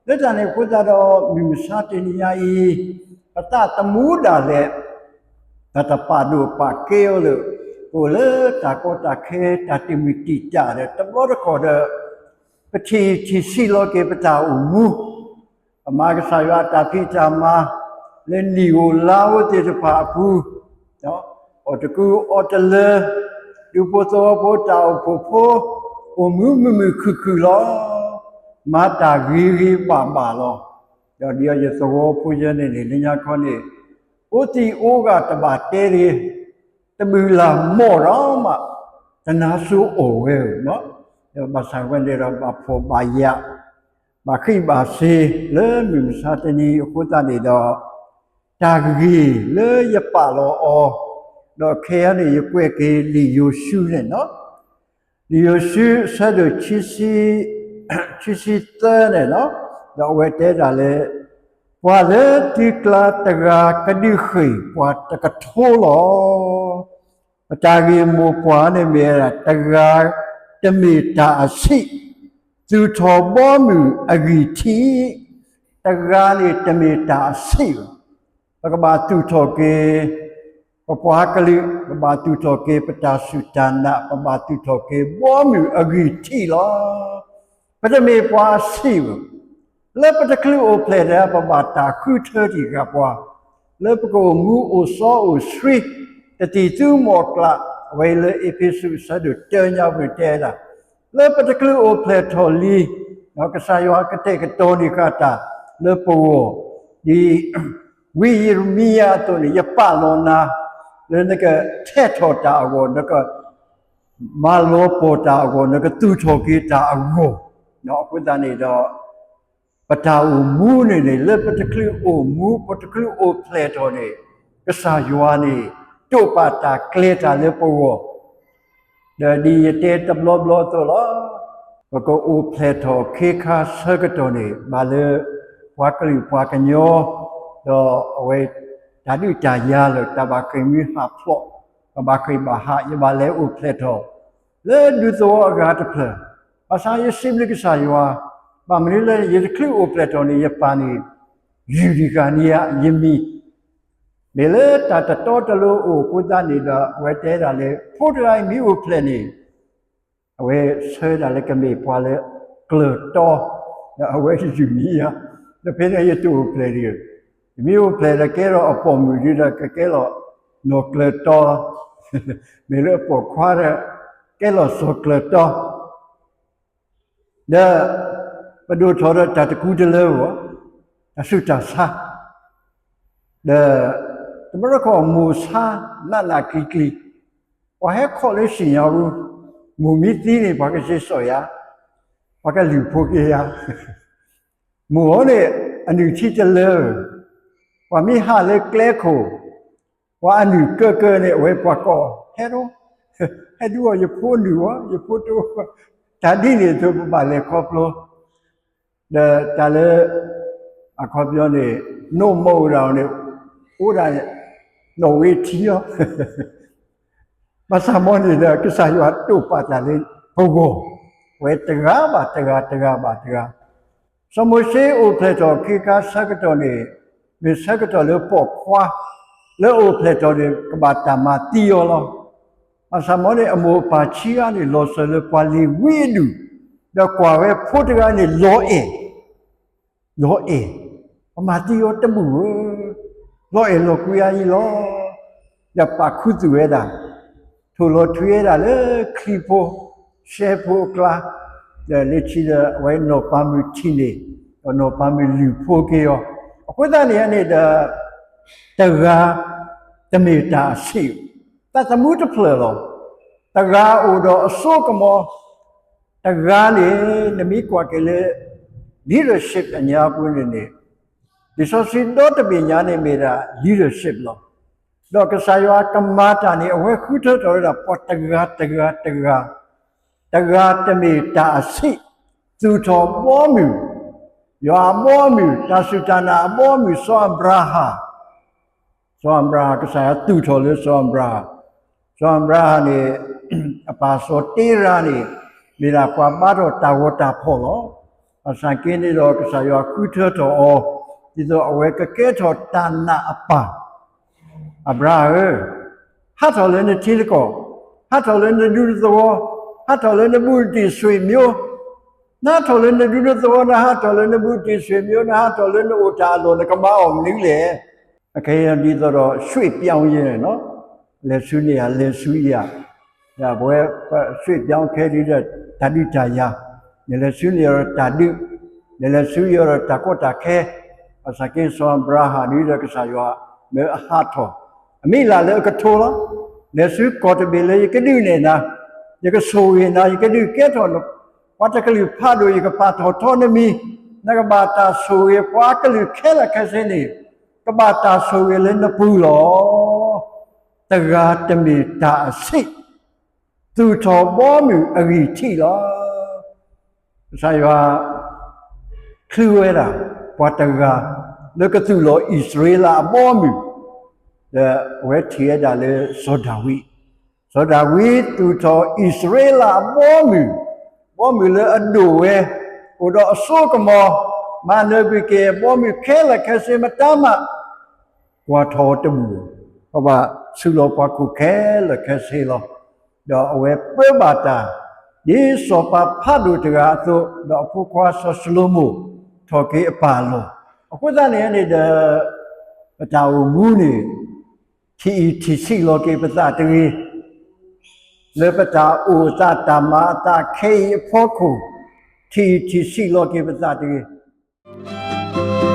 လၢတၢ်န့ၣ်အဃိသတးဒီး မုၢ်မဆါတနံၤညါအံၤ ပသးသမူဒၣ်လဲာ် ပတပာ်ဒိၣ်ပာ်ကဲအီၤလၢ ပအိၣ်လၢတၢ်ကီတၢ်ခဲ တၢ်တံာ်မုၢ်တံာ်တာ်ဒီး တဘျီတခီၣ်ဒီး ပထံၣ်ထံၣ်ဆံးလီၤက့ၤပတၢ်အိၣ်မူ ပမၤကစၢ်ယွၤအတၢ်ဖံးတၢ်မၤ လၢနံၣ်ဧိၤလါဧိၤသ့ၣ်တဖၣ်အပူၤ, အီၣ်တကူအီတလၢ, ဒူဖိသဝီဖိတၢ်အိၣ်ဖှိၣ်ဖိ, အိၣ်မုာ်မုာ်မုာ်ခုၣ်ခုၣ်လီၤ. မၤတၢ်ဂ့ၤဂ့ၤဘၣ်ဘၣ်လီၤ. ဒီးဒ်အံၤယသဝီဖိယဲန့ၣ်န့ၣ် လၢညါခီန့ၣ် အိၣ်သံးအိၣ်ဂာ်တဘၣ်တဲတဂ့ၤ, တဘုၣ်လၢ်မီၢ်ဒီးမး တနါစိၤအိၣ်ဝဲဧၢ, ဒီးဘၣ်ဆၣ်ဝဲန့ၣ်ဒီး ဘၣ်ဖှီၣ်ဘၣ်ယာ် ဘၣ်ဃံးဘၣ်စ့ၤ လၢမုၢ်မဆါတနံၤအဃိသတးန့ၣ်ဒီး တၢ်ဂ့ၢ်လၢယပာ်လီၤအီၤ, ဒီးခဲအံၤန့ၣ် ယကွဲးက့ၤလံာ်ယိၤၡူန့ၣ်လီၤ. လံာ်ယိၤၡူအဆၢဒိၣ် ခံဆံသၢန့ၣ်လီၤ. ဒီးအဝဲတဲဒၣ်လၢ ပှၤလၢသုကျါတဂၤကဒုးဃ့ၢ်ပှၤတကထိလီၤ. ပတၢ်ဂ့ၢ်မိၢ်ပှၢ်န့ၣ်မ့ၢ်ဝဲဒၣ် တဂၤတမ့ၢ်တၢ်အဆံး, သူၣ်ထီၣ်ဘီမုၢ်အဂံၢ်ထံး, တဂၤန့ၣ်တမ့ၢ်တၢ်အဆံးဘၣ်. ပကဘၣ်သူၣ်ထီၣ်က့ၤ ပပှၤကလုာ်, ပဘၣ်သူၣ်ထီၣ်က့ၤပတၢ်စူၢ်တၢ်နာ်, ပဘၣ်သူၣ်ထီၣ်က့ၤဘီမုၢ်အဂံၢ်ထံးလီၤ. ပတမ့ၢ်ပှၤအဆံးဘၣ်. လၢပတချုးအိၣ်ဖျဲၣ်တၢ် ပဘၣ်တၢ်ဃုထၢတံၢ်ဃာ်ပှၤ, လၢပကအိၣ်မူအိၣ်စီအိၣ်ဆှံ တသံၣ်သူမီၢ်ကျၢ်, အဝဲလၢအ့းဖ့းစူးအဆၢဒိၣ်တၢညါပူၤတဲဒၣ်, လၢပတချုးအိၣ်ဖျဲၣ်ထီၣ်လံ, ကစၢ်ယွၤကတဲာ်ကတီၤန့ၢ်ဃာ်တၢ်လၢပဂီၢ်, ဒ်ဝံယံးရမံယၤအသိးန့ၣ် ယပာ်လီၤနၤ လၢနကထဲးထီၣ်တၢ်အဂီၢ်, နက မၤလီၤပှီၢ်တၢ်အဂီၢ်, နကသူၣ်ထီၣ်က့ၤတၢ်အဂီၢ်, အဃိသတးန့ၣ်ဒီး ပတၢ်အိၣ်မူန့ၣ်န့ၣ် လၢပတချုးအိၣ်မူ ပတချုးအိၣ်ဖျဲၣ်ထီၣ်န့ၣ် ကစၢ်ယွၤန့ၣ် တိာ်ပာ်တၢ်ကျဲၤတၢ်လၢပဂီၢ်, ဒီးဒ်ယတဲတဘျီဘျီအသိးလီၤ. ပကအိၣ်ဖျဲၣ်ထီၣ်ခ့ခါဆၢကတီၢ်န့ၣ် ဘၣ်လၢပှၤကလုာ်ပှၤကညီ ဒီးအဝဲ တၢ်ဒုးတၢ်ယၤလၢာ် တၢ်ဘၣ်ဃ့ၢ်မှံဟးဖျိး, ပဘၣ်ဃ့ၢ်ဘၣ်ဟး ယဘၣ်လဲၤအိၣ်ဖျဲၣ်ထီၣ် လၢဒူသဝီအဂၤတဖျၢၣ်, ဘၣ်ဆၣ်ယစံးဘျုးကစၢ်ယွၤ, ဘၣ်မနုၤလၢယတချုးအိၣ်ဖျဲၣ်ထီၣ်န့ၣ် ယပၢ်န့ၣ် ယုၢ်တံၢ်ဃာ်န့ၢ်ယၤ ယမံၤ မ့ၢ်လၢတၢ်တတီတလိၤအိၣ်အဃိသတးန့ၣ်ဒီး အဝဲတဲဒၣ်လၢ ဖိတဂၤအံၤမ့ၢ်အိၣ်ဖျဲၣ်န့ၣ် အဝဲဆၢဒၣ်လၢကမ့ၢ်ပှၤလၢကျၢၤတီ, ဒီးအဝဲယုၢ်န့ၢ်ယၤ, ဒီးဖဲန့ၣ်ယတအိၣ်ဖျဲၣ်ဒံး, ယမ့ၢ်အိၣ်ဖျဲၣ်ဒီးကဲထီၣ်အပိာ်မုၣ်ဒံးဒီး ကကဲလီၤနီၢ်ကျၢၤတီ, မ့ၢ်လၢအပိာ်ခွါဒီး ကဲလီၤစီၤကျၢၤတီ ဒီး ပဒိၣ်ထီၣ်ဒီးတၢ်တကူတလၢအဂီၢ်, တၢ်ဆူးတၢ်ဆါ, ဒီး တဘျီတခီၣ်မိၢ်ဆါနးနးကျံၤကျံၤ, ပှၤဟဲခီၣ်လၢစံၣ်ညီၣ်ပူၤ, မိၢ်မ့ၢ်သံန့ၣ် ပှၤကစ့စိာ်ယၤ, ပှၤကလုၢ်ဖိက့ၤယၤ, မိၢ်အီၤန့ၣ် အနုၢ်ထံတလၢ, ပှၤမ့ၢ်ဟးလၢကျဲခိၣ် ပှၤအနုၢ်ကၢကၢန့ၣ် အဝဲပှၤကိး ဟဲဒိ, ဟဲဒိအီၤ ယဖိနုၢ်ဝဲ ယဖိတအိၣ်, တၢ်ဒ်န့ၣ်အသိးပဘၣ်လဲၤခီဖျိ, ဒီးတၢ်လၢ အခီပညီန့ၣ် နိၣ်မိၢ်ဒၣ်အီၤန့ၣ် အိၣ်ဒၣ် နီၣ်ဝ့ထံလီၤ ဘၣ်ဆၣ်မ်န့ၣ်ဒီး ကစၢ်ယွၤတိာ်ပာ်တၢ်လၢပဂီၢ်, ဝဲတဂၤဘၣ်တဂၤ တဂၤဘၣ်တဂၤ, စီၤမိၤၡ့အိၣ်ဖျဲၣ်ထီၣ်ခ့ခါဆၢကတီၢ်န့ၣ် မ့ၢ်ဆၢကတီၢ်လၢပိာ်ခွါ လၢအအိၣ်ဖျဲၣ်ထီၣ်န့ၣ် ကဘၣ်တၢ်မၤသံအီၤလီၤ. ဘၣ်ဆၣ်မ်န့ၣ် အမိၢ်အပၢ်ဆံးအါန့ၣ် လီၤစၢၤလၢပှၤလ့ၤဝံအဒူၣ်, ဒီးကွၢ်ဝဲဖိတဂၤန့ၣ် လီၤအဲၣ် လီၤအဲၣ်, ပမၤသံအီၤတဘူၣ်ဧၢ, လီၤအဲၣ်လီၤကွံအါအံၤလီၤ. ဒီးပာ်ခူသူၣ်ဝဲဒၣ်, ထိၣ်လီၤထွံဝဲဒၣ်လၢချံဖိ, ရှဲဖိအကျါ, ဒီးလၢခံဒီးအဝဲနီၢ်ပၤမုၣ်ထံၣ်န့ၣ်, ဒီးနီၢ်ပၤမုၣ်လုၢ်ဖိက့ၤအီၤ, အဃိသတးန့ၣ်န့ၣ်ဒီး တဂၤ တမ့ၢ်တၢ်အဆံး, သးသမူတဖျၢၣ်လီၤ. တဂၤအိၣ်ဒီးအစိကမီၤ, တဂၤန့ၣ် နမ့ၢ်ကွၢ်က့ၤလၢ leadership အညါပူၤန့ၣ်န့ၣ်, လံာ်စီဆှံဒီတဘ့ၣ်ညါန့ၣ်မ့ၢ်ဒၣ် leadership လီၤ. ဒီးကစၢ်ယွၤကမၤတၢ်န့ၣ် အဝဲဃုထၢထီၣ်ဝဲဒၣ်ပှၤတဂၤတဂၤတဂၤ, တဂၤတမ့ၢ်တၢ်အဆံး, သူၣ်ထီၣ်ဘီမုၢ်, ယွၤအဘီအမုၢ်, တၢ်စူၢ်တၢ်နာ်အဘီအမုၢ် စီၤအၤဘြၤဟၣ် စီၤအၤဘြၤဟၣ် ကစၢ်ယွၤသူၣ်ထီၣ်လၢစီၤအၤဘြၤဟၣ်, စီၤအၤဘြၤဟၣ်န့ၣ် အပၢ်စီၤတ့ရၤန့ၣ် မ့ၢ်ဒၣ်ပှၤဘါထီၣ်တၢ်ဂီၤတၢ်ဖီၣ်လီၤ. ဘၣ်ဆၣ်က့န့ၣ်ဒီး ကစၢ်ယွၤဃုထၢထီၣ်အီၤ ဒ်သိးအဝဲကကဲထီၣ်တၢ်နာ်အပၢ်. အၤဘြၤဟၣ်ဧၢ, ဟးထီၣ်လၢနထံနကီၢ်, ဟးထီၣ်လၢနဒူနသဝီ, ဟးထီၣ်လၢနဘူးနတံၢ်ဆွေမျိုး, နဟးထီၣ်လၢနဒူနသဝီ, နဟးထီၣ်လၢနဘူးနတံၢ်ဆွေမျိုး, နဟးထီၣ်လၢနအိၣ်တၢ်အလီၢ် နကမၤအီၤမနုၤလဲၣ်. အခဲအံၤဒ်သိးဒီး ရွှေ့ပြောင်းရေး လဲၤဆူန့ၣ်ယၤ လဲၤဆူယၤ, ဒီးပဝဲ ရွှေ့ပြောင်း ခဲဒုဒီး တၢ်ဒုးတၢ်ယၤ, နလဲၤဆူန့ၣ်ဒီးတၢ်ဒုး, နလဲၤဆူယၤဒီးတၢ်ကီတၢ်ခဲ, ဘၣ်ဆၣ်က့စီၤအၤဘြၤဟၣ်ဒုဒီးကစၢ်ယွၤ မၢအဟးထီၣ်, အမံၤလၢ်လၢအကထိလီၤ. လဲၤဆူကီၢ်တဘ့ၣ်လၢယကဒုးနဲၣ်နၤ, ယကဆိၣ်ဂ့ၤနၤ, ယကဒုးကဲထီၣ်န ပှၤတကလုာ်ဖးဒိၣ်, ယကပာ်ထီၣ်ထီနမံၤ, နကဘၣ်တၢ်ဆိၣ်ဂ့ၤပှၤကလုာ်ခဲလၢာ်ခဲဆ့န့ၣ်, ကဘၣ်တၢ်ဆိၣ်ဂ့ၤလၢနပူၤလီၤ. တဂၤတမ့ၢ်တၢ်အဆံး, သူၣ်ထီၣ်ဘီမုၢ်အဂံၢ်ထံးလီၤ. ကစၢ်ယွၤ ချုးဝဲဒၣ် ပှၤတဂၤ လၢကသူၣ်လီၤအံၣ်စရ့လးအဘီအမုၢ်, ဒီးအဝဲထံၣ်ဝဲဒၣ်လၢစီၤဒၤဝံး, စီၤဒၤဝံးသူၣ်ထီၣ်အံၣ်စရ့လးအဘီအမုၢ်, ဘီမုၢ်လၢအဒိၣ်ဝဲ, အိၣ်ဒီးအစိကမီၤ, မၤနၢၤကွံာ်က့ၤ ဘီမုၢ်ခဲလၢာ်ခဲဆ့မတၤမး, ကွၢ်ထီၣ်အီၤတဘူၣ်, ပဘၣ်ဆူးလီၤပှၤခိၣ်ခဲလၢာ်ခဲဆ့လီၤ. ဒီးအဝဲပၢဘၣ်တၢ် ဒ်စီၤပၤဖးဒိၣ်တဂၤအသိး, ဒီးအဖိခွါစီၤၡလိၤမိၣ် ထီၣ်က့ၤအပၢ်အလီၢ်. အဃိသတးန့ၣ်န့ၣ်ဒီး ပတၢ်အိၣ်မူန့ၣ် ထံၣ်အံၣ်ထံၣ်ဆံးလီၤက့ၤပသးတဂ့ၤ, လၢပတၢ်အိၣ်အသးတၢ်မၤအသးခဲအံၤအဖီခိၣ်, ထံၣ်အံၣ်ထံၣ်ဆံးလီၤက့ၤပသးတဂ့ၤ.